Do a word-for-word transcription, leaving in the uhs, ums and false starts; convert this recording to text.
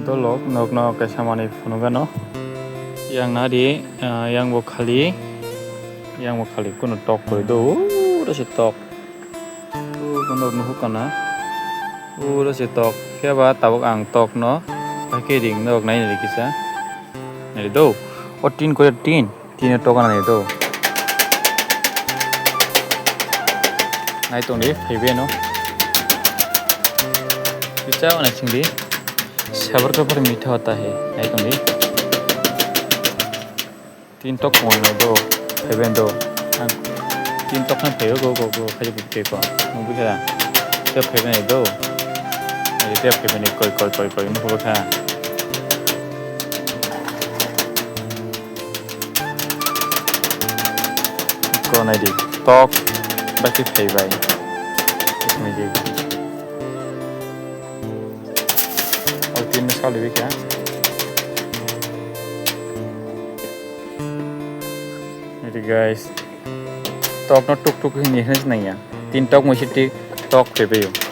Tolok nokno kaisa manwi phunukgano. Yang nadi, ah, yang bo khali. Yang bo khali kuno tok kwrwi do. Uro se tok. Uro nok nuhuk kana. Uro se tok. Phiya ba tabuk ang tok no. Hakhe ring nok nai nai kisa. Nai do. O tin kore tin. Tini toka nai do. Nai tong di, phaibe no. Kicha nai sing di. Sabar ka par mitha hota hai. Nai tong di. Tin tok mo nai do. Phaibe do. Ang tin tok nai phaibe go, go, go. Phaibe go, go. Nung bisa. Te phaibe nai do. Nai te phaibe nai koi, koi, koi, koi. Nung kha. Ko nai di. Tok. Baki phai bai. Nai di. O tin no sali bika. Nai di, guys. Tok no tuk tuk hini hini nai ya. Tin tok mo siti tok phai bai.